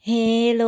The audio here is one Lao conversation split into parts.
ເຮໂລ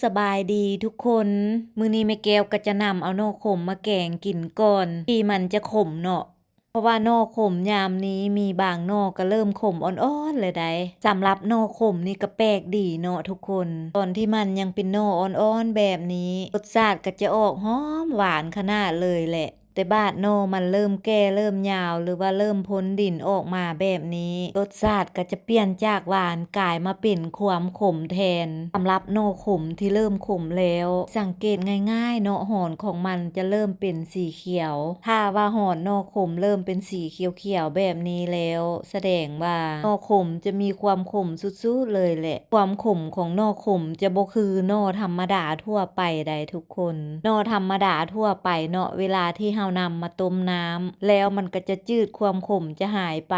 ສະບາຍດີທຸກຄົນ. ມື້ນີ້ແມ່ແກ້ວກໍຈະນຳເອົາໜໍ່ຂົມມາແກງກິນກ່ອນ ທີ່ມັນຈະຂົມເນາະ. ເພາະວ່າໜໍ່ຂົມຍາມນີ້ມີບາງໜໍ່ກໍເລີ່ມຂົມອ່ອນໆແລ້ວໃດ໋. ສຳລັບໜໍ່ຂົມນີ້ກໍແປກດີເນາະທຸກຄົນ. ຕອນທີ່ມັນຍັງເປັນໜໍ່ອ່ອນໆແບບນີ້ ລົດຊາດກໍຈະອອກຫອມຫວານຂະໜາດເລີຍແຫຼະ. ແຕ່ບາດໜໍ່ມັນເລີ່ມແກ່ເລີ່ມຍາວ ຫຼືວ່າເລີ່ມພົ້ນດິນອອກມາແບບນີ້ ລົດຊາດກໍຈະປ່ຽນຈາກຫວານກາຍມາເປັນຄວາມຂົມແທນ. ສຳລັບໜໍ່ຂົມທີ່ເລີ່ມຂົມແລ້ວ ສັງເກດງ່າຍໆເນາະ ຫອນຂອງມັນຈະເລີ່ມເປັນສີຂຽວ. ຖ້າວ່າຫອນໜໍ່ຂົມເລີ່ມເປັນສີຂຽວໆແບບນີ້ແລ້ວ ສະແດງວ່າໜໍ່ຂົມຈະມີຄວາມຂົມສຸດໆເລີຍແຫຼະ. ຄວາມຂົມຂອງໜໍ່ຂົມຈະບໍ່ຄືໜໍ່ທຳມະດາທົ່ວໄປໃດ໋ທຸກ ຄົນ. ໜໍ່ທຳມະດາທົ່ວໄປເນາະ ເວລາທີ່ເຮົານຳມາຕົ້ມນ້ຳ ແລ້ວມັນກໍຈະຈືດ ຄວາມຂົມຈະຫາຍໄປ.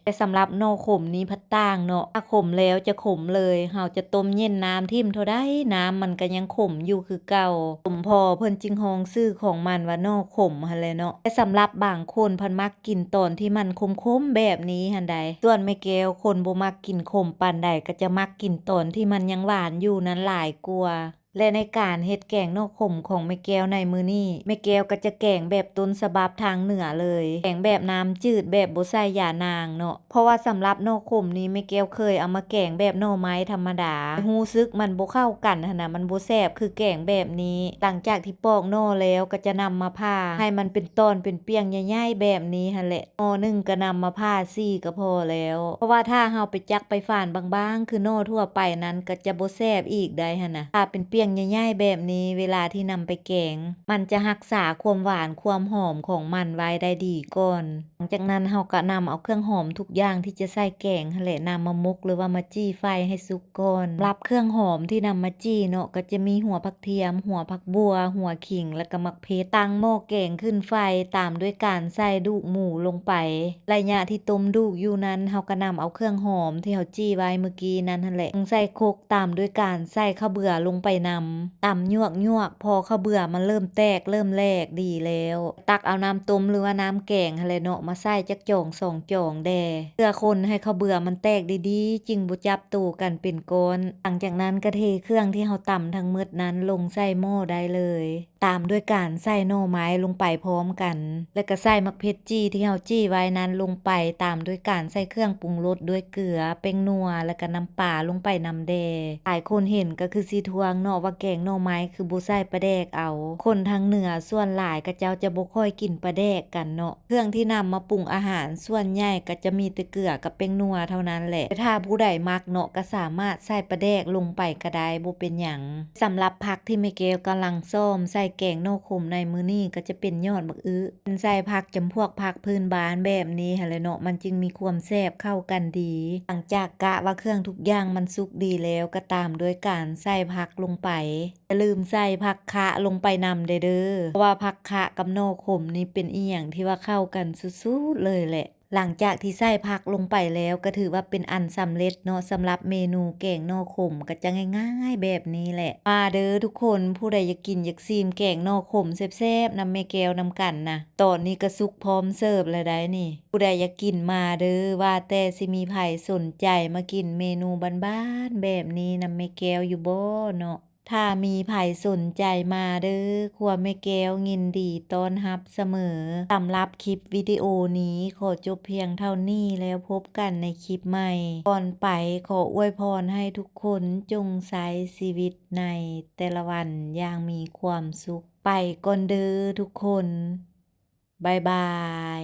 ແຕ່ສຳລັບໜໍ່ຂົມນີ້ພັດຕ່າງເນາະ ຖ້າຂົມແລ້ວຈະຂົມເລີຍ. ເຮົາຈະຕົ້ມເຢັນນ້ຳຖິ້ມເທົ່າໃດ ນ້ຳມັນກໍຍັງຂົມຢູ່ຄືເກົ່າ. ສົມພໍເພິ່ນຈຶ່ງຮ້ອງຊື່ຂອງມັນວ່າໜໍ່ຂົມຫັ້ນແຫຼະເນາະ. ແຕ່ສຳລັບບາງຄົນພັດມັກກິນຕອນທີ່ມັນຂົມໆແບບນີ້ຫັ້ນໃດ໋. ສ່ວນແມ່ແກ້ວຄົນບໍ່ມັກກິນຂົມປານໃດ ກໍຈະມັກກິນຕອນທີ່ມັນຍັງຫວານຢູ່ນັ້ນຫຼາຍກວ່າ. ແລະ ໃນການເຮັດແກງໜໍ່ຂົມຂອງແມ່ແກ້ວໃນມື້ນີ້ ແມ່ແກ້ວກໍຈະແກງແບບຕົ້ນສະບັບທາງເໜືອເລີຍ, ແກງແບບນ້ຳຈືດ ແບບບໍ່ໃສ່ຢານາງເນາະ. ເພາະວ່າສຳລັບໜໍ່ຂົມນີ້ ແມ່ແກ້ວເຄີຍເອົາມາແກງແບບໜໍ່ໄມ້ທຳມະດາ, ແຕ່ຮູ້ສຶກມັນບໍ່ເຂົ້າກັນຫັ້ນນະ, ມັນບໍ່ແຊບຄືແກງແບບນີ້. ຫຼັງຈາກທີ່ປອກໜໍ່ແລ້ວ ກໍຈະນຳມາຜ່າໃຫ້ມັນເປັນຕ່ອນເປັນປ່ຽງໃຫຍ່ໆແບບນີ້ຫັ້ນແຫຼະ. ໜໍ່ໜຶ່ງກໍນຳມາຜ່າສີ່ກໍພໍແລ້ວ, ເພາະວ່າຖ້າເຮົາໄປຈັກໄປຝານບາງໆ ຄືໜໍ່ທົ່ວໄປນັ້ນ ກໍຈະບໍ່ແຊບອີກໃດຫັ້ນນະ. ຖ້າເປັນປ່ຽງໃຫຍ່ໆແບບນີ້ ເວລາທີ່ນຳໄປແກງ ມັນຈະຮັກສາຄວາມຫວານຄວາມຫອມຂອງມັນໄວ້ໄດ້ດີກ່ອນ. ຫຼັງຈາກນັ້ນເຮົາກໍນຳເອົາເຄື່ອງຫອມທຸກຢ່າງທີ່ຈະໃສ່ແກງຫັ້ນແຫຼະ ນຳມາໝົກ ຫຼືວ່າມາຈີ່ໄຟໃຫ້ສຸກ ກ່ອນ. ສຳລັບເຄື່ອງຫອມທີ່ນຳມາຈີ່ເນາະ ກໍຈະມີຫົວຜັກທຽມ, ຫົວຜັກບົ່ວ, ຫົວຂີງ ແລ້ວກໍໝາກເຜັດ. ຕັ້ງໝໍ້ແກງຂຶ້ນໄຟ ຕາມດ້ວຍການໃສ່ດູກໝູລົງໄປ. ໄລຍະທີ່ຕົ້ມດູກຢູ່ນັ້ນ ເຮົາກໍນຳເອົາເຄື່ອງຫອມທີ່ເຮົາຈີ່ໄວ້ມື້ກີ້ນັ້ນຫັ້ນແຫຼະ ລົງໃສ່ຄົກ ຕາມດ້ວຍການໃສ່ເຂົ້າເບືອລົງໄປນຳ. ຕຳຍວກໆ ພໍເຂົ້າເບືອມັນເລີ່ມແຕກເລີ່ມແຫຼກດີແລ້ວ ຕັກເອົານ້ຳຕົ້ມ ຫຼືວ່ານ້ຳແກງຫັ້ນແຫຼະເນາະ ມາໃສ່ຈັກຈອງສອງຈອງແດ່ ເພື່ອຄົນໃຫ້ເຂົ້າເບືອມັນແຕກດີໆ ຈຶ່ງບໍ່ຈັບໂຕກັນເປັນກ້ອນ. ຫຼັງຈາກນັ້ນກໍເທເຄື່ອງທີ່ເຮົາຕຳທັງໝົດນັ້ນລົງໃສ່ໝໍ້ໄດ້ເລີຍ ຕາມດ້ວຍການໃສ່ໜໍ່ໄມ້ລົງໄປພ້ອມກັນ ແລ້ວກໍໃສ່ໝາກເຜັດຈີ່ທີ່ເຮົາຈີ່ໄວ້ນັ້ນລົງໄປ ຕາມດ້ວຍການໃສ່ເຄື່ອງປຸງລົດດ້ວຍເກືອ, ແປ້ງນົວ ແລ້ວກໍນ້ຳປາລົງໄປນຳແດ່. ຫຼາຍຄົນເຫັນກໍຄືຊິທ້ວງເນາະວ່າແກງໜໍ່ໄມ້ຄືບໍ່ໃສ່ປາແດກເອົາ. ຄົນທາງເໜືອສ່ວນຫຼາຍເຂົາເຈົ້າຈະບໍ່ຄ່ອຍກິນປາແດກກັນເນາະ. ເຄື່ອງທີ່ນຳມາປຸງອາຫານສ່ວນໃຫຍ່ກໍຈະມີແຕ່ເກືອກັບແປ້ງນົວເທົ່ານັ້ນແຫຼະ. ແຕ່ຖ້າຜູ້ໃດມັກເນາະ ກໍສາມາດໃສ່ປາແດກລົງໄປກໍໄດ້ ບໍ່ເປັນຫຍັງ. ສຳລັບຜັກທີ່ແມ່ແກ້ວກຳລັງຊອມໃສ່ແກງໜໍ່ຂົມໃນມື້ນີ້ ກໍຈະເປັນຍອດບັກອຶ. ເພິ່ນໃສ່ຜັກຈຳພວກຜັກພື້ນບ້ານແບບນີ້ຫັ້ນແຫຼະເນາະ ມັນຈຶ່ງມີຄວາມແຊບເຂົ້າກັນດີ. ຫຼັງຈາກກະວ່າເຄື່ອງທຸກຢ່າງມັນສຸກດີແລ້ວ ກໍຕາມດ້ວຍການໃສ່ຜັກລົງໄປ. ຢ່າລືມໃສ່ຜັກຄະລົງໄປນຳແດ່ເດີ ເພາະວ່າຜັກຄະກັບໜໍ່ຂົມນີ້ເປັນອີ່ຫຍັງທີ່ວ່າເຂົ້າກັນສຸດໆເລີຍແຫຼະ. ຫຼັງຈາກທີ່ໃສ່ຜັກລົງໄປແລ້ວ ກໍຖືວ່າເປັນອັນສຳເລັດເນາະ ສຳລັບເມນູແກງໜໍ່ຂົມ ກໍຈະງ່າຍໆແບບນີ້ແຫຼະ. ມາເດີທຸກຄົນ ຜູ້ໃດຢາກກິນຢາກຊີມແກງໜໍ່ຂົມແຊບໆນຳແມ່ແກ້ວນຳກັນນະ ຕອນນີ້ກໍສຸກພ້ອມເສີບແລ້ວໃດ໋ນີ້. ຜູ້ໃດຢາກກິນມາເດີ ວ່າແຕ່ຊິມີໃຜສົນໃຈມາກິນເມນູບ້ານໆແບບນີ້ນຳແມ່ແກ້ວຢູ່ບໍ່ເນາະ? ຖ້າມີໃຜສົນໃຈມາເດີ ຄົວແມ່ແກ້ວຍິນດີຕ້ອນຮັບສະເໝີ. ສຳລັບຄລິບວິດີໂອນີ້ຂໍຈົບພຽງເທົ່ານີ້ ແລ້ວພົບກັນໃນຄລິບໃໝ່. ກ່ອນໄປຂໍອວຍພອນໃຫ້ທຸກຄົນຈົ່ງໃຊ້ຊີວິດໃນແຕ່ລະວັນຢ່າງມີຄວາມສຸກ. ໄປກ່ອນເດີທຸກຄົນ. ບາຍບາຍ.